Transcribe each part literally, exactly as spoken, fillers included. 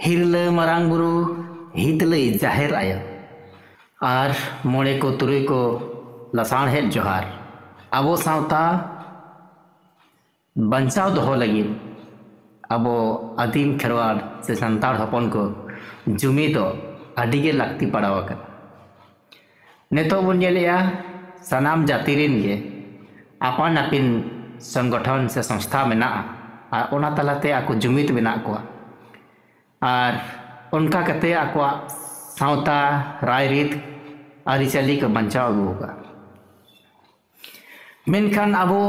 ᱦᱤᱨᱞᱟᱹ ᱢᱟᱨᱟᱝ ᱵᱩᱨᱩ, ᱦᱤᱛᱞᱟᱹᱭ ᱡᱟᱦᱮᱨ ᱟᱭᱳ, ᱟᱨ ᱢᱚᱬᱮ ᱠᱚ ᱛᱩᱨᱩᱭ ᱠᱚ ᱞᱟᱥᱟᱬᱦᱮᱫ ᱡᱚᱦᱟᱨ᱾ ᱟᱵᱚ ᱥᱟᱶᱛᱟ ᱵᱟᱧᱪᱟᱣ ᱫᱚᱦᱚ ᱞᱟᱹᱜᱤᱫ ᱟᱵᱚ ᱟᱹᱫᱤᱢ ᱠᱷᱮᱨᱣᱟᱲ ᱥᱮ ᱥᱟᱱᱛᱟᱲ ᱦᱚᱯᱚᱱ ᱠᱚ ᱡᱩᱢᱤᱫᱚᱜ ᱟᱹᱰᱤ ᱜᱮ ᱞᱟᱹᱠᱛᱤ ᱯᱟᱲᱟᱣ ᱟᱠᱟᱱᱟ᱾ ᱱᱤᱛᱚᱜ ᱵᱚᱱ ᱧᱮᱞᱮᱜᱼᱟ, ᱥᱟᱱᱟᱢ ᱡᱟᱹᱛᱤ ᱨᱮᱱ ᱜᱮ ᱟᱯᱟᱱ ᱟᱹᱯᱤᱱ ᱥᱚᱝᱜᱚᱴᱷᱚᱱ ᱥᱮ ᱥᱚᱝᱥᱛᱷᱟ ᱢᱮᱱᱟᱜᱼᱟ, ᱟᱨ ᱚᱱᱟ ᱛᱟᱞᱟᱛᱮ ᱟᱠᱚ ᱡᱩᱢᱤᱫ ᱢᱮᱱᱟᱜ ᱠᱚᱣᱟ᱾ ᱟᱨ ᱚᱱᱠᱟ ᱠᱟᱛᱮ ᱟᱠᱚᱣᱟᱜ ᱥᱟᱶᱛᱟ, ᱨᱟᱭᱨᱤᱛ, ᱟᱹᱨᱤᱪᱟᱹᱞᱤ ᱠᱚ ᱵᱟᱧᱪᱟᱣ ᱟᱹᱜᱩ ᱟᱠᱟᱫᱼᱟ᱾ ᱢᱮᱱᱠᱷᱟᱱ ᱟᱵᱚ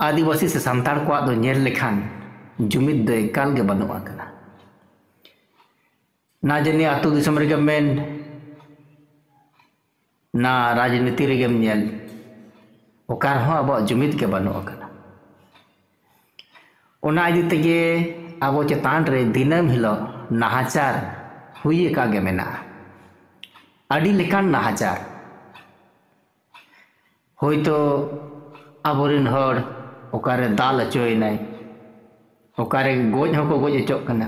ᱟᱹᱫᱤᱵᱟᱹᱥᱤ ᱥᱮ ᱥᱟᱱᱛᱟᱲ ᱠᱚᱣᱟᱜ ᱫᱚ ᱧᱮᱞ ᱞᱮᱠᱷᱟᱱ ᱡᱩᱢᱤᱫ ᱫᱚ ᱮᱠᱟᱞ ᱜᱮ ᱵᱟᱹᱱᱩᱜ ᱟᱠᱟᱫᱟ᱾ ᱱᱟ ᱡᱟᱹᱱᱤ ᱟᱹᱛᱩ ᱫᱤᱥᱚᱢ ᱨᱮᱜᱮ ᱢᱮᱱ, ᱱᱟ ᱨᱟᱡᱽᱱᱤᱛᱤ ᱨᱮᱜᱮᱢ ᱧᱮᱞ, ᱚᱠᱟ ᱨᱮᱦᱚᱸ ᱟᱵᱚᱣᱟᱜ ᱡᱩᱢᱤᱫ ᱜᱮ ᱵᱟᱹᱱᱩᱜ ᱟᱠᱟᱫᱟ᱾ ᱚᱱᱟ ᱤᱫᱤ ᱛᱮᱜᱮ ᱟᱵᱚ ᱪᱮᱛᱟᱱ ᱨᱮ ᱫᱤᱱᱟᱹᱢ ᱦᱤᱞᱳᱜ ᱱᱟᱦᱟᱪᱟᱨ ᱦᱩᱭ ᱟᱠᱟᱫ ᱜᱮ ᱢᱮᱱᱟᱜᱼᱟ᱾ ᱟᱹᱰᱤ ᱞᱮᱠᱟᱱ ᱱᱟᱦᱟᱪᱟᱨ᱾ ᱦᱳᱭᱛᱳ ᱟᱵᱚᱨᱮᱱ ᱦᱚᱲ ᱚᱠᱟᱨᱮ ᱫᱟᱞ ᱦᱚᱪᱚᱭᱮᱱᱟᱭ, ᱚᱠᱟᱨᱮ ᱜᱚᱡ ᱦᱚᱸᱠᱚ ᱜᱚᱡ ᱦᱚᱪᱚᱜ ᱠᱟᱱᱟ,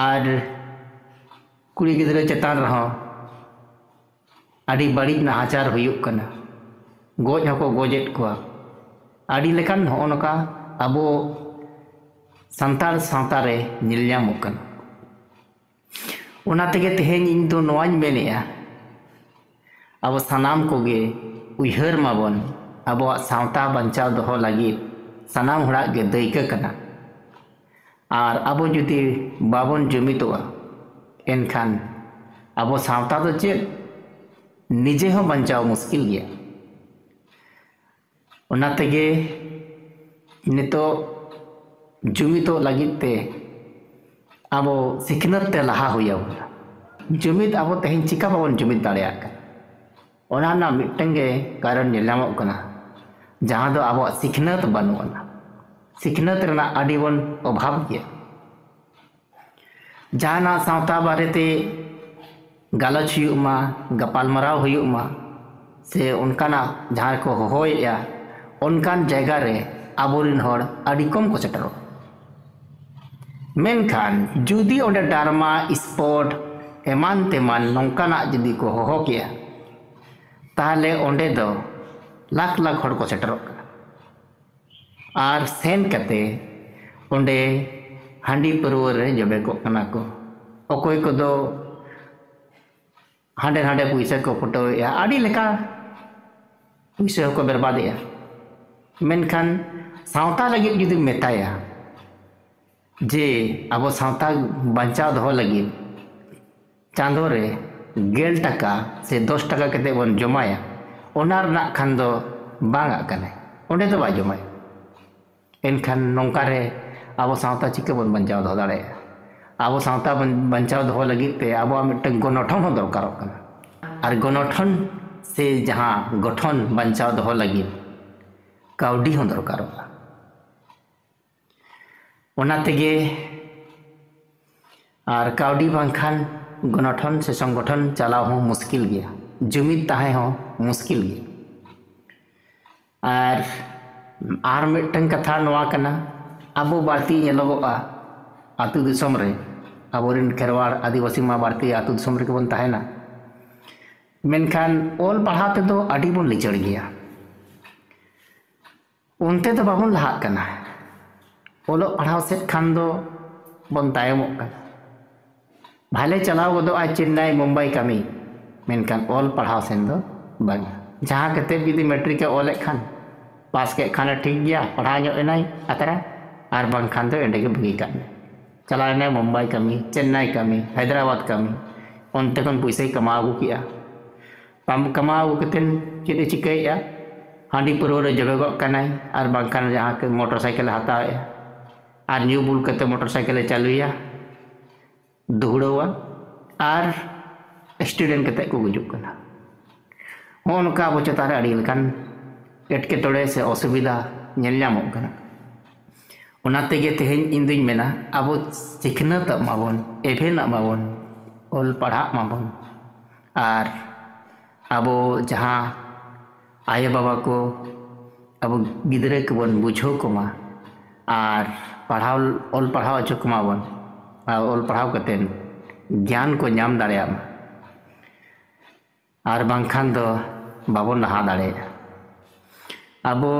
ᱟᱨ ᱠᱩᱲᱤ ᱜᱤᱫᱽᱨᱟᱹ ᱪᱮᱛᱟᱱ ᱨᱮᱦᱚᱸ ᱟᱹᱰᱤ ᱵᱟᱹᱲᱤᱡ ᱱᱟᱦᱟᱪᱟᱨ ᱦᱩᱭᱩᱜ ᱠᱟᱱᱟ, ᱜᱚᱡ ᱦᱚᱸᱠᱚ ᱜᱚᱡᱮᱫ ᱠᱚᱣᱟ᱾ ᱟᱹᱰᱤ ᱞᱮᱠᱟᱱ ᱱᱚᱜᱼᱚ ᱱᱚᱝᱠᱟ ᱟᱵᱚ ᱥᱟᱱᱛᱟᱲ ᱥᱟᱶᱛᱟ ᱨᱮ ᱧᱮᱞ ᱧᱟᱢᱚᱜ ᱠᱟᱱᱟ᱾ ᱚᱱᱟ ᱛᱮᱜᱮ ᱛᱮᱦᱮᱧ ᱤᱧ ᱫᱚ ᱱᱚᱣᱟᱧ ᱢᱮᱱᱮᱜᱼᱟ, ᱟᱵᱚ ᱥᱟᱱᱟᱢ ᱠᱚᱜᱮ ᱩᱭᱦᱟᱹᱨ ᱢᱟᱵᱚᱱ, ᱟᱵᱚᱣᱟᱜ ᱥᱟᱶᱛᱟ ᱵᱟᱧᱪᱟᱣ ᱫᱚᱦᱚ ᱞᱟᱹᱜᱤᱫ ᱥᱟᱱᱟᱢ ᱦᱚᱲᱟᱜ ᱜᱮ ᱫᱟᱹᱭᱠᱟᱹ ᱠᱟᱱᱟ᱾ ᱟᱨ ᱟᱵᱚ ᱡᱩᱫᱤ ᱵᱟᱵᱚᱱ ᱡᱩᱢᱤᱫᱚᱜᱼᱟ, ᱮᱱᱠᱷᱟᱱ ᱟᱵᱚ ᱥᱟᱶᱛᱟ ᱫᱚ ᱪᱮᱫ ᱱᱤᱡᱮ ᱦᱚᱸ ᱵᱟᱧᱪᱟᱣ ᱢᱩᱥᱠᱤᱞ ᱜᱮᱭᱟ᱾ ᱚᱱᱟ ᱛᱮᱜᱮ ᱱᱤᱛᱚᱜ ᱡᱩᱢᱤᱫᱚᱜ ᱞᱟᱹᱜᱤᱫ ᱛᱮ ᱟᱵᱚ ᱥᱤᱠᱷᱱᱟᱹᱛ ᱛᱮ ᱞᱟᱦᱟ ᱦᱩᱭ ᱟᱵᱚᱱᱟ᱾ ᱡᱩᱢᱤᱫ ᱟᱵᱚ ᱛᱮᱦᱮᱧ ᱪᱤᱠᱟ ᱵᱟᱵᱚᱱ ᱡᱩᱢᱤᱫ ᱫᱟᱲᱮᱭᱟᱜ ᱠᱟᱱᱟ? ᱚᱱᱟ ᱨᱮᱱᱟᱜ ᱢᱤᱫᱴᱟᱝ ᱜᱮ ᱠᱟᱨᱚᱱ ᱧᱮᱞ ᱧᱟᱢᱚᱜ ᱠᱟᱱᱟ, ᱡᱟᱦᱟᱸ ᱫᱚ ᱟᱵᱚᱣᱟᱜ ᱥᱤᱠᱷᱱᱟᱹᱛ ᱵᱟᱹᱱᱩᱜ ᱟᱱᱟ᱾ ᱥᱤᱠᱷᱱᱟᱹᱛ ᱨᱮᱱᱟᱜ ᱟᱹᱰᱤ ᱵᱚᱱ ᱚᱵᱷᱟᱵᱽ ᱜᱮᱭᱟ᱾ ᱡᱟᱦᱟᱱᱟᱜ ᱥᱟᱶᱛᱟ ᱵᱟᱨᱮᱛᱮ ᱜᱟᱞᱚᱪ ᱦᱩᱭᱩᱜ ᱢᱟ, ᱜᱟᱯᱟᱞᱢᱟᱨᱟᱣ ᱦᱩᱭᱩᱜ ᱢᱟ, ᱥᱮ ᱚᱱᱠᱟᱱᱟᱜ ᱡᱟᱦᱟᱸ ᱨᱮᱠᱚ ᱦᱚᱦᱚᱭᱮᱫᱼᱟ, ᱚᱱᱠᱟᱱ ᱡᱟᱭᱜᱟ ᱨᱮ ᱟᱵᱚᱨᱮᱱ ᱦᱚᱲ ᱟᱹᱰᱤ ᱠᱚᱢ ᱠᱚ ᱥᱮᱴᱮᱨᱚᱜᱼᱟ᱾ ᱢᱮᱱᱠᱷᱟᱱ ᱡᱩᱫᱤ ᱚᱸᱰᱮ ᱰᱨᱟᱢᱟ, ᱥᱯᱳᱨᱴ, ᱮᱢᱟᱱ ᱛᱮᱢᱟᱱ ᱱᱚᱝᱠᱟᱱᱟᱜ ᱡᱩᱫᱤ ᱠᱚ ᱦᱚᱦᱚ ᱠᱮᱭᱟ, ᱛᱟᱦᱚᱞᱮ ᱚᱸᱰᱮ ᱫᱚ ᱞᱟᱠᱷ ᱞᱟᱠᱷ ᱦᱚᱲ ᱠᱚ ᱥᱮᱴᱮᱨᱚᱜ ᱠᱟᱱᱟ᱾ ᱟᱨ ᱥᱮᱱ ᱠᱟᱛᱮ ᱚᱸᱰᱮ ᱦᱟᱺᱰᱤ ᱯᱟᱹᱨᱣᱟᱹ ᱨᱮ ᱡᱚᱵᱮ ᱠᱚᱜ ᱠᱟᱱᱟ ᱠᱚ᱾ ᱚᱠᱚᱭ ᱠᱚᱫᱚ ᱦᱟᱸᱰᱮ ᱱᱟᱰᱮ ᱯᱩᱭᱥᱟᱹ ᱠᱚ ᱯᱷᱩᱴᱟᱹᱣᱮᱫᱼᱟ, ᱟᱹᱰᱤ ᱞᱮᱠᱟ ᱯᱩᱭᱥᱟᱹ ᱦᱚᱸᱠᱚ ᱵᱮᱨᱵᱟᱫᱮᱜᱼᱟ᱾ ᱢᱮᱱᱠᱷᱟᱱ ᱥᱟᱶᱛᱟ ᱞᱟᱹᱜᱤᱫ ᱡᱩᱫᱤᱢ ᱢᱮᱛᱟᱭᱟ ᱡᱮ ᱟᱵᱚ ᱥᱟᱶᱛᱟ ᱵᱟᱧᱪᱟᱣ ᱫᱚᱦᱚ ᱞᱟᱹᱜᱤᱫ ᱪᱟᱸᱫᱳ ᱨᱮ ᱜᱮᱞ ᱴᱟᱠᱟ ᱥᱮ ᱫᱚᱥ ᱴᱟᱠᱟ ᱠᱟᱛᱮ ᱵᱚᱱ ᱡᱚᱢᱟᱭᱟ, ᱚᱱᱟ ᱨᱮᱱᱟᱜ ᱠᱷᱟᱱ ᱫᱚ ᱵᱟᱝ ᱟᱜ ᱠᱟᱱᱟᱭ, ᱚᱸᱰᱮ ᱫᱚ ᱵᱟᱭ ᱡᱚᱢᱟᱭᱟ᱾ ᱮᱱᱠᱷᱟᱱ ᱱᱚᱝᱠᱟ ᱨᱮ ᱟᱵᱚ ᱥᱟᱶᱛᱟ ᱪᱤᱠᱟᱹ ᱵᱚᱱ ᱵᱟᱧᱪᱟᱣ ᱫᱚᱦᱚ ᱫᱟᱲᱮᱭᱟᱜᱼᱟ? ᱟᱵᱚ ᱥᱟᱶᱛᱟ ᱵᱚᱱ ᱵᱟᱧᱪᱟᱣ ᱫᱚᱦᱚ ᱞᱟᱹᱜᱤᱫ ᱛᱮ ᱟᱵᱚᱣᱟᱜ ᱢᱤᱫᱴᱟᱝ ᱜᱚᱱᱚᱴᱷᱚᱱ ᱦᱚᱸ ᱫᱚᱨᱠᱟᱨᱚᱜ ᱠᱟᱱᱟ᱾ ᱟᱨ ᱜᱚᱱᱚᱴᱷᱚᱱ ᱥᱮ ᱡᱟᱦᱟᱸ ᱜᱚᱴᱷᱚᱱ ᱵᱟᱧᱪᱟᱣ ᱫᱚᱦᱚ ᱞᱟᱹᱜᱤᱫ ᱠᱟᱹᱣᱰᱤ ᱦᱚᱸ ᱫᱚᱨᱠᱟᱨᱚᱜᱼᱟ᱾ ᱚᱱᱟ ᱛᱮᱜᱮ ᱟᱨ ᱠᱟᱹᱣᱰᱤ ᱵᱟᱝᱠᱷᱟᱱ ᱜᱚᱱᱚᱴᱷᱚᱱ ᱥᱮ ᱥᱚᱝᱜᱚᱴᱷᱚᱱ ᱪᱟᱞᱟᱣ ᱦᱚᱸ ᱢᱩᱥᱠᱤᱞ ᱜᱮᱭᱟ, ᱡᱩᱢᱤᱫ ᱛᱟᱦᱮᱸ ᱦᱚᱸ ᱢᱩᱥᱠᱤᱞ ᱜᱮᱭᱟ᱾ ᱟᱨ ᱟᱨ ᱢᱤᱫᱴᱟᱝ ᱠᱟᱛᱷᱟ ᱱᱚᱣᱟ ᱠᱟᱱᱟ, ᱟᱵᱚ ᱵᱟᱹᱲᱛᱤ ᱧᱮᱞᱚᱜᱚᱜᱼᱟ ᱟᱹᱛᱩ ᱫᱤᱥᱚᱢ ᱨᱮ, ᱟᱵᱚᱨᱮᱱ ᱠᱷᱮᱨᱣᱟᱲ ᱟᱹᱫᱤᱵᱟᱹᱥᱤ ᱢᱟ ᱵᱟᱹᱲᱛᱤ ᱟᱹᱛᱩ ᱫᱤᱥᱚᱢ ᱨᱮᱜᱮ ᱵᱚᱱ ᱛᱟᱦᱮᱱᱟ᱾ ᱢᱮᱱᱠᱷᱟᱱ ᱚᱞ ᱯᱟᱲᱦᱟᱣ ᱛᱮᱫᱚ ᱟᱹᱰᱤ ᱵᱚᱱ ᱞᱤᱪᱟᱹᱲ ᱜᱮᱭᱟ᱾ ᱚᱱᱛᱮ ᱫᱚ ᱵᱟᱵᱚᱱ ᱞᱟᱦᱟᱜ ᱠᱟᱱᱟ᱾ ᱚᱞᱚᱜ ᱯᱟᱲᱦᱟᱣ ᱥᱮᱫ ᱠᱷᱟᱱ ᱫᱚ ᱵᱚᱱ ᱛᱟᱭᱚᱢᱚᱜ ᱠᱟᱱᱟ᱾ ᱵᱷᱟᱞᱮ ᱪᱟᱞᱟᱣ ᱜᱚᱫᱚᱜᱼᱟ ᱪᱮᱱᱱᱟᱭ, ᱢᱩᱢᱵᱟᱭ ᱠᱟᱹᱢᱤ, ᱢᱮᱱᱠᱷᱟᱱ ᱚᱞ ᱯᱟᱲᱦᱟᱣ ᱥᱮᱱ ᱫᱚ ᱵᱟᱝ᱾ ᱡᱟᱦᱟᱸ ᱠᱟᱛᱮ ᱡᱩᱫᱤ ᱢᱮᱴᱨᱤᱠ ᱮ ᱚᱞᱮᱫ ᱠᱷᱟᱱ, ᱯᱟᱥ ᱠᱮᱫ ᱠᱷᱟᱱᱮ ᱴᱷᱤᱠ ᱜᱮᱭᱟ, ᱯᱟᱲᱦᱟᱣ ᱧᱚᱜ ᱮᱱᱟᱭ ᱟᱛᱨᱟ, ᱟᱨ ᱵᱟᱝᱠᱷᱟᱱ ᱫᱚ ᱮᱸᱰᱮ ᱜᱮ ᱵᱟᱹᱜᱤ ᱠᱟᱜ ᱢᱮ᱾ ᱪᱟᱞᱟᱣ ᱮᱱᱟᱭ ᱢᱩᱢᱵᱟᱭ ᱠᱟᱹᱢᱤ, ᱪᱮᱱᱱᱟᱭ ᱠᱟᱹᱢᱤ, ᱦᱟᱭᱫᱨᱟᱵᱟᱫᱽ ᱠᱟᱹᱢᱤ, ᱚᱱᱛᱮ ᱠᱷᱚᱱ ᱯᱩᱭᱥᱟᱹᱭ ᱠᱟᱢᱟᱣ ᱟᱹᱜᱩ ᱠᱮᱜᱼᱟ᱾ ᱠᱟᱢ-, ᱠᱟᱢᱟᱣ ᱟᱹᱜᱩ ᱠᱟᱛᱮᱫ ᱪᱮᱫ ᱮ ᱪᱤᱠᱟᱹᱭᱮᱫᱼᱟ? ᱦᱟᱺᱰᱤ ᱯᱟᱹᱨᱣᱟᱹ ᱨᱮ ᱡᱚᱵᱮᱜᱚᱜ ᱠᱟᱱᱟᱭ, ᱟᱨ ᱵᱟᱝᱠᱷᱟᱱ ᱡᱟᱦᱟᱸ ᱠᱤ ᱢᱚᱴᱚᱨ ᱥᱟᱭᱠᱮᱞ ᱮ ᱦᱟᱛᱟᱣᱮᱫᱼᱟ, ᱟᱨ ᱧᱩ ᱵᱩᱞ ᱠᱟᱛᱮ ᱢᱚᱴᱚᱨ ᱥᱟᱭᱠᱮᱞ ᱮ ᱪᱟᱹᱞᱩᱭᱟ, ᱫᱩᱦᱲᱟᱹᱣᱟ, ᱟᱨ ᱮᱠᱥᱤᱰᱮᱱᱴ ᱠᱟᱛᱮ ᱠᱚ ᱜᱩᱡᱩᱜ ᱠᱟᱱᱟ᱾ ᱦᱚᱸᱜᱼᱚ ᱱᱚᱝᱠᱟ ᱟᱵᱚ ᱪᱮᱛᱟᱱ ᱨᱮ ᱟᱹᱰᱤ ᱞᱮᱠᱟᱱ ᱮᱴᱠᱮᱴᱚᱬᱮ ᱥᱮ ᱚᱥᱩᱵᱤᱫᱷᱟ ᱧᱮᱞ ᱧᱟᱢᱚᱜ ᱠᱟᱱᱟ᱾ ᱚᱱᱟ ᱛᱮᱜᱮ ᱛᱮᱦᱮᱧ ᱤᱧ ᱫᱩᱧ ᱢᱮᱱᱟ, ᱟᱵᱚ ᱥᱤᱠᱷᱱᱟᱹᱛᱚᱜ ᱢᱟᱵᱚᱱ, ᱮᱵᱷᱮᱱᱚᱜ ᱢᱟᱵᱚᱱ, ᱚᱞ ᱯᱟᱲᱦᱟᱜ ᱢᱟᱵᱚᱱ, ᱟᱨ ᱟᱵᱚ ᱡᱟᱦᱟᱸ ᱟᱭᱳᱼᱵᱟᱵᱟ ᱠᱚ ᱟᱵᱚ ᱜᱤᱫᱽᱨᱟᱹ ᱠᱚᱵᱚᱱ ᱵᱩᱡᱷᱟᱹᱣ ᱠᱚᱢᱟ, ᱟᱨ ᱯᱟᱲᱦᱟᱣ, ᱚᱞ ᱯᱟᱲᱦᱟᱣ ᱦᱚᱪᱚ ᱠᱚᱢᱟ ᱵᱚᱱ, ᱟᱨ ᱚᱞ ᱯᱟᱲᱦᱟᱣ ᱠᱟᱛᱮᱫ ᱜᱮᱭᱟᱱ ᱠᱚ ᱧᱟᱢ ᱫᱟᱲᱮᱭᱟᱜ ᱢᱟ, ᱟᱨ ᱵᱟᱝᱠᱷᱟᱱ ᱫᱚ ᱵᱟᱵᱚᱱ ᱞᱟᱦᱟ ᱫᱟᱲᱮᱭᱟᱜᱼᱟ᱾ ᱟᱵᱚ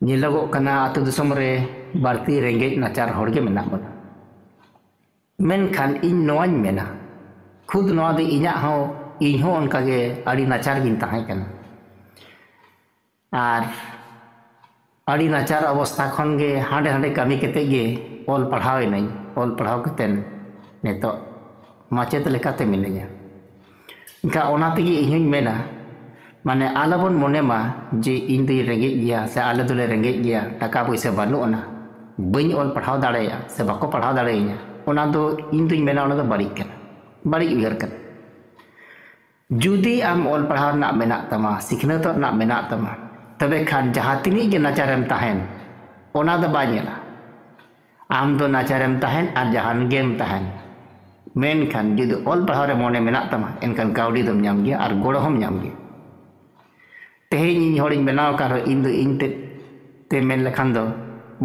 ᱧᱮᱞᱚᱜᱚᱜ ᱠᱟᱱᱟ, ᱟᱹᱛᱩ ᱫᱤᱥᱚᱢ ᱨᱮ ᱵᱟᱹᱲᱛᱤ ᱨᱮᱸᱜᱮᱡ ᱱᱟᱪᱟᱨ ᱦᱚᱲ ᱜᱮ ᱢᱮᱱᱟᱜ ᱵᱚᱱᱟ᱾ ᱢᱮᱱᱠᱷᱟᱱ ᱤᱧ ᱱᱚᱣᱟᱧ ᱢᱮᱱᱟ, ᱠᱷᱩᱫ ᱱᱚᱣᱟ ᱫᱚ ᱤᱧᱟᱹᱜ ᱦᱚᱸ, ᱤᱧ ᱦᱚᱸ ᱚᱱᱠᱟᱜᱮ ᱟᱹᱰᱤ ᱱᱟᱪᱟᱨ ᱜᱤᱧ ᱛᱟᱦᱮᱸ ᱠᱟᱱᱟ᱾ ᱟᱨ ᱟᱹᱰᱤ ᱱᱟᱪᱟᱨ ᱚᱵᱚᱥᱛᱷᱟ ᱠᱷᱚᱱ ᱜᱮ ᱦᱟᱸᱰᱮ ᱦᱟᱸᱰᱮ ᱠᱟᱹᱢᱤ ᱠᱟᱛᱮᱫ ᱜᱮ ᱚᱞ ᱯᱟᱲᱦᱟᱣ ᱮᱱᱟᱹᱧ᱾ ᱚᱞ ᱯᱟᱲᱦᱟᱣ ᱠᱟᱛᱮᱫ ᱱᱤᱛᱚᱜ ᱢᱟᱪᱮᱫ ᱞᱮᱠᱟᱛᱮ ᱢᱤᱱᱟᱹᱧᱟ᱾ ᱮᱱᱠᱷᱟᱱ ᱚᱱᱟ ᱛᱮᱜᱮ ᱤᱧ ᱦᱚᱧ ᱢᱮᱱᱟ, ᱢᱟᱱᱮ ᱟᱞᱚᱵᱚᱱ ᱢᱚᱱᱮ ᱢᱟ ᱡᱮ ᱤᱧ ᱫᱚᱧ ᱨᱮᱸᱜᱮᱡ ᱜᱮᱭᱟ ᱥᱮ ᱟᱞᱮ ᱫᱚᱞᱮ ᱨᱮᱸᱜᱮᱡ ᱜᱮᱭᱟ, ᱴᱟᱠᱟ ᱯᱩᱭᱥᱟᱹ ᱵᱟᱹᱱᱩᱜ ᱟᱱᱟ, ᱵᱟᱹᱧ ᱚᱞ ᱯᱟᱲᱦᱟᱣ ᱫᱟᱲᱮᱭᱟᱜᱼᱟ ᱥᱮ ᱵᱟᱠᱚ ᱯᱟᱲᱦᱟᱣ ᱫᱟᱲᱮᱭᱟᱹᱧᱟ᱾ ᱚᱱᱟ ᱫᱚ ᱤᱧ ᱫᱚᱧ ᱢᱮᱱᱟ ᱚᱱᱟ ᱫᱚ ᱵᱟᱹᱲᱤᱡ ᱠᱟᱱᱟ, ᱵᱟᱹᱲᱤᱡ ᱩᱭᱦᱟᱹᱨ ᱠᱟᱱᱟ᱾ ᱡᱩᱫᱤ ᱟᱢ ᱚᱞ ᱯᱟᱲᱦᱟᱣ ᱨᱮᱱᱟᱜ ᱢᱮᱱᱟᱜ ᱛᱟᱢᱟ, ᱥᱤᱠᱷᱱᱟᱹᱛᱚᱜ ᱨᱮᱱᱟᱜ ᱢᱮᱱᱟᱜ ᱛᱟᱢᱟ, ᱛᱚᱵᱮ ᱠᱷᱟᱱ ᱡᱟᱦᱟᱸ ᱛᱤᱱᱟᱹᱜ ᱜᱮ ᱱᱟᱪᱟᱨᱮᱢ ᱛᱟᱦᱮᱱ, ᱚᱱᱟ ᱫᱚ ᱵᱟᱭ ᱧᱮᱞᱟ᱾ ᱟᱢ ᱫᱚ ᱱᱟᱪᱟᱨᱮᱢ ᱛᱟᱦᱮᱱ ᱟᱨ ᱡᱟᱦᱟᱱ ᱜᱮᱢ ᱛᱟᱦᱮᱱ, ᱢᱮᱱᱠᱷᱟᱱ ᱡᱩᱫᱤ ᱚᱞ ᱯᱟᱲᱦᱟᱣ ᱨᱮ ᱢᱚᱱᱮ ᱢᱮᱱᱟᱜ ᱛᱟᱢᱟ, ᱮᱱᱠᱷᱟᱱ ᱠᱟᱹᱣᱰᱤ ᱫᱚᱢ ᱧᱟᱢ ᱜᱮᱭᱟ ᱟᱨ ᱜᱚᱲᱚ ᱦᱚᱸᱢ ᱧᱟᱢ ᱜᱮᱭᱟ᱾ ᱛᱮᱦᱮᱧ ᱤᱧ ᱦᱚᱲᱤᱧ ᱵᱮᱱᱟᱣ ᱟᱠᱟᱱ ᱨᱮᱦᱚᱸ, ᱤᱧ ᱫᱚ ᱤᱧ ᱛᱮ, ᱛᱮ ᱢᱮᱱ ᱞᱮᱠᱷᱟᱱ ᱫᱚ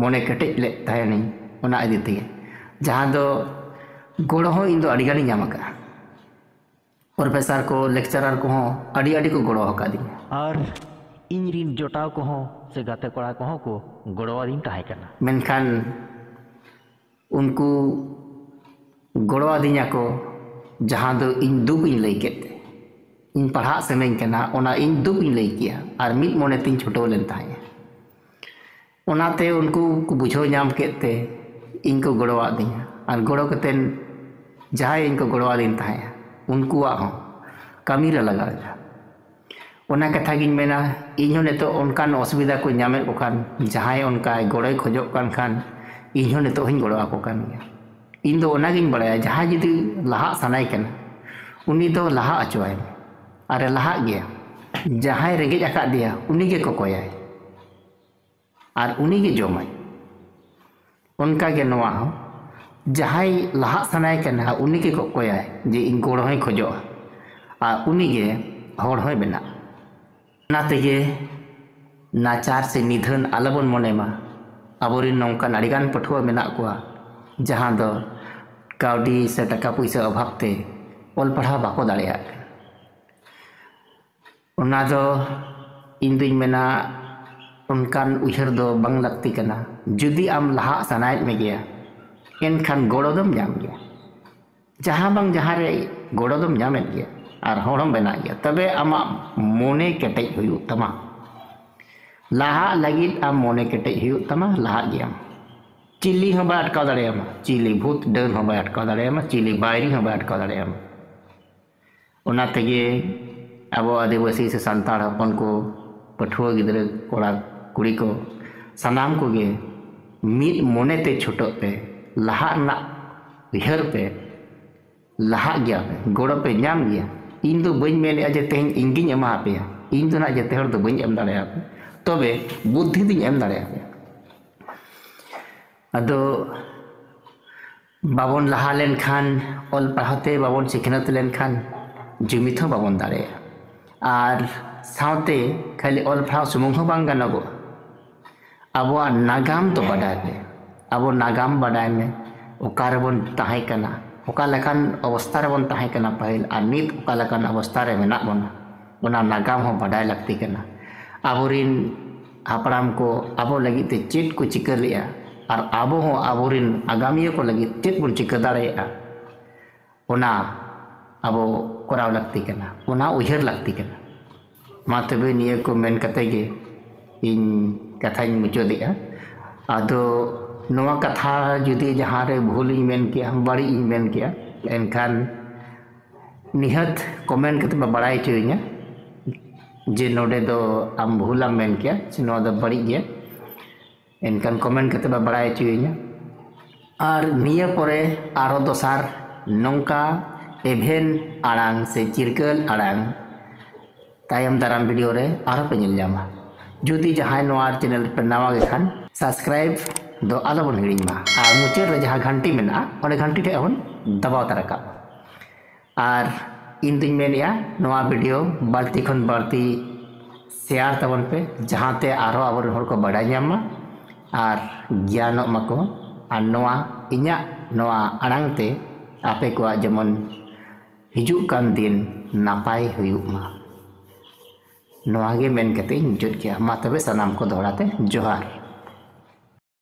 ᱢᱚᱱᱮ ᱠᱮᱴᱮᱡ ᱞᱮᱫ ᱛᱟᱦᱮᱱᱤᱧ ᱚᱱᱟ ᱤᱫᱤ ᱛᱮᱜᱮ, ᱡᱟᱦᱟᱸ ᱫᱚ ᱜᱚᱲᱚ ᱦᱚᱸ ᱤᱧ ᱫᱚ ᱟᱹᱰᱤ ᱜᱟᱱᱤᱧ ᱧᱟᱢ ᱟᱠᱟᱫᱼᱟ᱾ ᱯᱨᱚᱯᱷᱮᱥᱟᱨ ᱠᱚ, ᱞᱮᱠᱪᱟᱨᱟᱨ ᱠᱚᱦᱚᱸ ᱟᱹᱰᱤ ᱟᱹᱰᱤ ᱠᱚ ᱜᱚᱲᱚ ᱟᱠᱟᱫᱤᱧᱟ᱾ ᱟᱨ ᱤᱧ ᱨᱤᱱ ᱡᱚᱴᱟᱣ ᱠᱚᱦᱚᱸ ᱥᱮ ᱜᱟᱛᱮ ᱠᱚᱲᱟ ᱠᱚᱦᱚᱸ ᱠᱚ ᱜᱚᱲᱚᱣᱟᱫᱤᱧ ᱛᱟᱦᱮᱸ ᱠᱟᱱᱟ᱾ ᱢᱮᱱᱠᱷᱟᱱ ᱩᱱᱠᱩ ᱜᱚᱲᱚᱣᱟᱫᱤᱧᱟ ᱠᱚ, ᱡᱟᱦᱟᱸ ᱫᱚ ᱤᱧ ᱫᱩᱠ ᱤᱧ ᱞᱟᱹᱭ ᱠᱮᱫ ᱛᱮ, ᱤᱧ ᱯᱟᱲᱦᱟᱜ ᱥᱟᱱᱟᱧ ᱠᱟᱱᱟ, ᱚᱱᱟ ᱤᱧ ᱫᱩᱠ ᱤᱧ ᱞᱟᱹᱭ ᱠᱮᱜᱼᱟ ᱟᱨ ᱢᱤᱫ ᱢᱚᱱᱮ ᱛᱤᱧ ᱪᱷᱩᱴᱟᱹᱣ ᱞᱮᱱ ᱛᱟᱦᱮᱸᱫ᱾ ᱚᱱᱟᱛᱮ ᱩᱱᱠᱩ ᱠᱚ ᱵᱩᱡᱷᱟᱹᱣ ᱧᱟᱢ ᱠᱮᱫ ᱛᱮ ᱤᱧ ᱠᱚ ᱜᱚᱲᱚᱣᱟᱫᱤᱧᱟ, ᱟᱨ ᱜᱚᱲᱚ ᱠᱟᱛᱮᱫ ᱡᱟᱦᱟᱸᱭ ᱤᱧ ᱠᱚ ᱜᱚᱲᱚᱣᱟᱫᱤᱧ ᱛᱟᱦᱮᱸᱫ, ᱩᱱᱠᱩᱣᱟᱜ ᱦᱚᱸ ᱠᱟᱹᱢᱤ ᱨᱮ ᱞᱟᱜᱟᱣ ᱮᱱᱟ᱾ ᱚᱱᱟ ᱠᱟᱛᱷᱟ ᱜᱤᱧ ᱢᱮᱱᱟ, ᱤᱧ ᱦᱚᱸ ᱱᱤᱛᱚᱜ ᱚᱱᱠᱟᱱ ᱚᱥᱩᱵᱤᱫᱷᱟ ᱠᱚ ᱧᱟᱢᱮᱫ ᱠᱚ ᱠᱷᱟᱱ, ᱡᱟᱦᱟᱸᱭ ᱚᱱᱠᱟ ᱜᱚᱲᱚᱭ ᱠᱷᱚᱡᱚᱜ ᱠᱟᱱ ᱠᱷᱟᱱ, ᱤᱧ ᱦᱚᱸ ᱱᱤᱛᱚᱜ ᱦᱚᱸᱧ ᱜᱚᱲᱚ ᱟᱠᱚ ᱠᱟᱱ ᱜᱮᱭᱟ᱾ ᱤᱧ ᱫᱚ ᱚᱱᱟᱜᱤᱧ ᱵᱟᱲᱟᱭᱟ, ᱡᱟᱦᱟᱸᱭ ᱡᱩᱫᱤ ᱞᱟᱦᱟᱜ ᱥᱟᱱᱟᱭ ᱠᱟᱱᱟ, ᱩᱱᱤ ᱫᱚ ᱞᱟᱦᱟ ᱦᱚᱪᱚᱣᱟᱭ ᱢᱮ, ᱟᱨᱮ ᱞᱟᱦᱟᱜ ᱜᱮᱭᱟ᱾ ᱡᱟᱦᱟᱸᱭ ᱨᱮᱸᱜᱮᱡ ᱟᱠᱟᱫᱮᱭᱟ, ᱩᱱᱤ ᱜᱮ ᱠᱚᱠᱚᱭᱟᱭ ᱟᱨ ᱩᱱᱤ ᱜᱮ ᱡᱚᱢᱟᱭ᱾ ᱚᱱᱠᱟ ᱜᱮ ᱱᱚᱣᱟ ᱦᱚᱸ, ᱡᱟᱦᱟᱸᱭ ᱞᱟᱦᱟᱜ ᱥᱟᱱᱟᱭ ᱠᱟᱱᱟ, ᱩᱱᱤ ᱜᱮ ᱠᱚᱠᱚᱭᱟᱭ ᱡᱮ ᱤᱧ ᱜᱚᱲᱚ ᱦᱚᱸᱭ ᱠᱷᱚᱡᱚᱜᱼᱟ, ᱟᱨ ᱩᱱᱤ ᱜᱮ ᱦᱚᱲ ᱦᱚᱸᱭ ᱵᱮᱱᱟᱜᱼᱟ᱾ ᱚᱱᱟ ᱛᱮᱜᱮ ᱱᱟᱪᱟᱨ ᱥᱮ ᱱᱤᱫᱷᱟᱹᱱ ᱟᱞᱚᱵᱚᱱ ᱢᱚᱱᱮ ᱢᱟ᱾ ᱟᱵᱚᱨᱮᱱ ᱱᱚᱝᱠᱟᱱ ᱟᱹᱰᱤᱜᱟᱱ ᱯᱟᱹᱴᱷᱩᱣᱟᱹ ᱢᱮᱱᱟᱜ ᱠᱚᱣᱟ, ᱡᱟᱦᱟᱸ ᱫᱚ ᱠᱟᱹᱣᱰᱤ ᱥᱮ ᱴᱟᱠᱟ ᱯᱩᱭᱥᱟᱹ ᱚᱵᱷᱟᱵ ᱛᱮ ᱚᱞ ᱯᱟᱲᱦᱟᱣ ᱵᱟᱠᱚ ᱫᱟᱲᱮᱭᱟᱜ ᱠᱟᱱᱟ᱾ ᱚᱱᱟ ᱫᱚ ᱤᱧ ᱫᱩᱧ ᱢᱮᱱᱟ, ᱚᱱᱠᱟᱱ ᱩᱭᱦᱟᱹᱨ ᱫᱚ ᱵᱟᱝ ᱞᱟᱹᱠᱛᱤ ᱠᱟᱱᱟ᱾ ᱡᱩᱫᱤ ᱟᱢ ᱞᱟᱦᱟᱜ ᱥᱟᱱᱟᱭᱮᱫ ᱢᱮᱜᱮᱭᱟ, ᱮᱱᱠᱷᱟᱱ ᱜᱚᱲᱚ ᱫᱚᱢ ᱧᱟᱢ ᱜᱮᱭᱟ᱾ ᱡᱟᱦᱟᱸ ᱵᱟᱝ ᱡᱟᱦᱟᱸ ᱨᱮ ᱜᱚᱲᱚ ᱫᱚᱢ ᱧᱟᱢᱮᱫ ᱜᱮᱭᱟ ᱟᱨ ᱦᱚᱲ ᱦᱚᱸᱢ ᱵᱮᱱᱟᱜ ᱜᱮᱭᱟ᱾ ᱛᱚᱵᱮ ᱟᱢᱟᱜ ᱢᱚᱱᱮ ᱠᱮᱴᱮᱡ ᱦᱩᱭᱩᱜ ᱛᱟᱢᱟ᱾ ᱞᱟᱦᱟᱜ ᱞᱟᱹᱜᱤᱫ ᱟᱢ ᱢᱚᱱᱮ ᱠᱮᱴᱮᱡ ᱦᱩᱭᱩᱜ ᱛᱟᱢᱟ, ᱞᱟᱦᱟᱜ ᱜᱮᱭᱟᱢ᱾ ᱪᱤᱞᱤ ᱦᱚᱸ ᱵᱟᱭ ᱟᱴᱠᱟᱣ ᱫᱟᱲᱮᱭᱟᱢᱟ, ᱪᱤᱞᱤ ᱵᱷᱩᱛ ᱰᱟᱹᱱ ᱦᱚᱸ ᱵᱟᱭ ᱟᱴᱠᱟᱣ ᱫᱟᱲᱮᱭᱟᱢᱟ, ᱪᱤᱞᱤ ᱵᱟᱭᱨᱤ ᱦᱚᱸ ᱵᱟᱭ ᱟᱴᱠᱟᱣ ᱫᱟᱲᱮᱭᱟᱢᱟ᱾ ᱚᱱᱟ ᱛᱮᱜᱮ ᱟᱵᱚ ᱟᱹᱫᱤᱵᱟᱹᱥᱤ ᱥᱮ ᱥᱟᱱᱛᱟᱲ ᱦᱚᱯᱚᱱ ᱠᱚ, ᱯᱟᱹᱴᱷᱩᱣᱟᱹ ᱜᱤᱫᱽᱨᱟᱹ, ᱠᱚᱲᱟ ᱠᱩᱲᱤ ᱠᱚ, ᱥᱟᱱᱟᱢ ᱠᱚᱜᱮ ᱢᱤᱫ ᱢᱚᱱᱮᱛᱮ ᱪᱷᱩᱴᱟᱹᱜ ᱯᱮ, ᱞᱟᱦᱟᱜ ᱨᱮᱱᱟᱜ ᱩᱭᱦᱟᱹᱨ ᱯᱮ, ᱞᱟᱦᱟᱜ ᱜᱮᱭᱟ ᱯᱮ, ᱜᱚᱲᱚ ᱯᱮ ᱧᱟᱢ ᱜᱮᱭᱟ᱾ ᱤᱧ ᱫᱚ ᱵᱟᱹᱧ ᱢᱮᱱᱮᱫᱼᱟ ᱡᱮ ᱛᱮᱦᱮᱧ ᱤᱧ ᱜᱤᱧ ᱮᱢᱟ ᱯᱮᱭᱟ, ᱤᱧ ᱫᱚ ᱱᱟᱜ ᱡᱚᱛᱚ ᱦᱚᱲ ᱫᱚ ᱵᱟᱹᱧ ᱮᱢ ᱫᱟᱲᱮᱭᱟᱯᱮᱭᱟ, ᱛᱚᱵᱮ ᱵᱩᱫᱽᱫᱷᱤ ᱫᱚᱧ ᱮᱢ ᱫᱟᱲᱮᱭᱟᱯᱮᱭᱟ᱾ ᱟᱫᱚ ᱵᱟᱵᱚᱱ ᱞᱟᱦᱟ ᱞᱮᱱᱠᱷᱟᱱ, ᱚᱞ ᱯᱟᱲᱦᱟᱣ ᱛᱮ ᱵᱟᱵᱚᱱ ᱥᱤᱠᱷᱱᱟᱹᱛ ᱞᱮᱱᱠᱷᱟᱱ, ᱡᱩᱢᱤᱫ ᱦᱚᱸ ᱵᱟᱵᱚᱱ ᱫᱟᱲᱮᱭᱟᱜᱼᱟ᱾ ᱟᱨ ᱥᱟᱶᱛᱮ ᱠᱷᱟᱹᱞᱤ ᱚᱞ ᱯᱟᱲᱦᱟᱣ ᱥᱩᱢᱩᱝ ᱦᱚᱸ ᱵᱟᱝ ᱜᱟᱱᱚᱜᱚᱜᱼᱟ᱾ ᱟᱵᱚᱣᱟᱜ ᱱᱟᱜᱟᱢ ᱫᱚ ᱵᱟᱰᱟᱭ ᱯᱮ᱾ ᱟᱵᱚ ᱱᱟᱜᱟᱢ ᱵᱟᱰᱟᱭ ᱢᱮ, ᱚᱠᱟ ᱨᱮᱵᱚᱱ ᱛᱟᱦᱮᱸ ᱠᱟᱱᱟ, ᱚᱠᱟ ᱞᱮᱠᱟᱱ ᱚᱵᱚᱥᱛᱷᱟ ᱨᱮᱵᱚᱱ ᱛᱟᱦᱮᱸ ᱠᱟᱱᱟ ᱯᱟᱹᱦᱤᱞ, ᱟᱨ ᱱᱤᱛ ᱚᱠᱟ ᱞᱮᱠᱟᱱ ᱚᱵᱚᱥᱛᱷᱟ ᱨᱮ ᱢᱮᱱᱟᱜ ᱵᱚᱱᱟ, ᱚᱱᱟ ᱱᱟᱜᱟᱢ ᱦᱚᱸ ᱵᱟᱰᱟᱭ ᱞᱟᱹᱠᱛᱤ ᱠᱟᱱᱟ᱾ ᱟᱵᱚᱨᱤᱱ ᱦᱟᱯᱲᱟᱢ ᱠᱚ ᱟᱵᱚ ᱞᱟᱹᱜᱤᱫ ᱛᱮ ᱪᱮᱫ ᱠᱚ ᱪᱤᱠᱟᱹ ᱞᱮᱫᱼᱟ, ᱟᱨ ᱟᱵᱚ ᱦᱚᱸ ᱟᱵᱚᱨᱤᱱ ᱟᱜᱟᱢᱤᱭᱟᱹ ᱠᱚ ᱞᱟᱹᱜᱤᱫ ᱪᱮᱫ ᱵᱚᱱ ᱪᱤᱠᱟᱹ ᱫᱟᱲᱮᱭᱟᱜᱼᱟ, ᱚᱱᱟ ᱟᱵᱚ ᱠᱚᱨᱟᱣ ᱞᱟᱹᱠᱛᱤ ᱠᱟᱱᱟ, ᱚᱱᱟ ᱩᱭᱦᱟᱹᱨ ᱞᱟᱹᱠᱛᱤ ᱠᱟᱱᱟ᱾ ᱢᱟ ᱛᱚᱵᱮ, ᱱᱤᱭᱟᱹ ᱠᱚ ᱢᱮᱱ ᱠᱟᱛᱮ ᱜᱮ ᱤᱧ ᱠᱟᱛᱷᱟᱧ ᱢᱩᱪᱟᱹᱫᱮᱜᱼᱟ᱾ ᱟᱫᱚ ᱱᱚᱣᱟ ᱠᱟᱛᱷᱟ ᱡᱩᱫᱤ ᱡᱟᱦᱟᱸ ᱨᱮ ᱵᱷᱩᱞ ᱤᱧ ᱢᱮᱱ ᱠᱮᱜᱼᱟ, ᱵᱟᱹᱲᱤᱡ ᱤᱧ ᱢᱮᱱ ᱠᱮᱜᱼᱟ, ᱮᱱᱠᱷᱟᱱ ᱱᱤᱦᱟᱹᱛ comment ᱠᱟᱛᱮ ᱯᱮ ᱵᱟᱲᱟᱭ ᱦᱚᱪᱚᱭᱤᱧᱟ ᱡᱮ ᱱᱚᱰᱮ ᱫᱚ ᱟᱢ ᱵᱷᱩᱞᱟᱢ ᱢᱮᱱ ᱠᱮᱜᱼᱟ ᱥᱮ ᱱᱚᱣᱟ ᱫᱚ ᱵᱟᱹᱲᱤᱡ ᱜᱮᱭᱟ᱾ ᱮᱱᱠᱷᱟᱱ comment ᱠᱟᱛᱮ ᱯᱮ ᱵᱟᱲᱟᱭ ᱦᱚᱪᱚᱭᱤᱧᱟ᱾ ᱟᱨ ᱱᱤᱭᱟᱹ ᱯᱚᱨᱮ ᱟᱨᱦᱚᱸ ᱫᱚᱥᱟᱨ ᱱᱚᱝᱠᱟ ᱮᱵᱷᱮᱱ ᱟᱲᱟᱝ ᱥᱮ ᱪᱤᱨᱜᱟᱹᱞ ᱟᱲᱟᱝ ᱛᱟᱭᱚᱢ ᱫᱟᱨᱟᱢ video ᱨᱮ ᱟᱨᱦᱚᱸ ᱯᱮ ᱧᱮᱞ ᱧᱟᱢᱟ᱾ ᱡᱩᱫᱤ ᱡᱟᱦᱟᱸᱭ ᱱᱚᱣᱟ channel ᱨᱮᱯᱮ ᱱᱟᱣᱟ ᱜᱮ ᱠᱷᱟᱱ, subscribe ᱫᱚ ᱟᱞᱚᱵᱚᱱ ᱦᱤᱲᱤᱧ ᱢᱟ᱾ ᱟᱨ ᱢᱩᱪᱟᱹᱫ ᱨᱮ ᱡᱟᱦᱟᱸ ᱜᱷᱟᱱᱴᱤ ᱢᱮᱱᱟᱜᱼᱟ, ᱚᱸᱰᱮ ᱜᱷᱟᱱᱴᱤ ᱴᱷᱮᱡ ᱦᱚᱸᱵᱚᱱ ᱫᱟᱵᱟᱣ ᱛᱟᱨᱟ ᱠᱟᱜ ᱢᱟ᱾ ᱟᱨ ᱤᱧ ᱫᱩᱧ ᱢᱮᱱᱮᱫᱼᱟ, ᱱᱚᱣᱟ video ᱵᱟᱹᱲᱛᱤ ᱠᱷᱚᱱ ᱵᱟᱹᱲᱛᱤ ᱥᱮᱭᱟᱨ ᱛᱟᱵᱚᱱ ᱯᱮ, ᱡᱟᱦᱟᱸᱛᱮ ᱟᱨᱦᱚᱸ ᱟᱵᱚᱨᱮᱱ ᱦᱚᱲ ᱠᱚ ᱵᱟᱰᱟᱭ ᱧᱟᱢ ᱢᱟ ᱟᱨ ᱜᱮᱭᱟᱱᱚᱜ ᱢᱟᱠᱚ᱾ ᱟᱨ ᱱᱚᱣᱟ ᱤᱧᱟᱹᱜ ᱱᱚᱣᱟ ᱟᱲᱟᱝ ᱛᱮ ᱟᱯᱮ ᱠᱚᱣᱟᱜ ᱡᱮᱢᱚᱱ ᱦᱤᱡᱩᱜ ᱠᱟᱱ ᱫᱤᱱ ᱱᱟᱯᱟᱭ ᱦᱩᱭᱩᱜ ᱢᱟ᱾ ᱱᱚᱣᱟ ᱜᱮ ᱢᱮᱱ ᱠᱟᱛᱮ ᱤᱧ ᱢᱩᱪᱟᱹᱫ ᱠᱮᱜᱼᱟ᱾ ᱢᱟ ᱛᱚᱵᱮ ᱥᱟᱱᱟᱢ ᱠᱚ ᱫᱚᱦᱲᱟ ᱛᱮ ᱡᱚᱦᱟᱨ᱾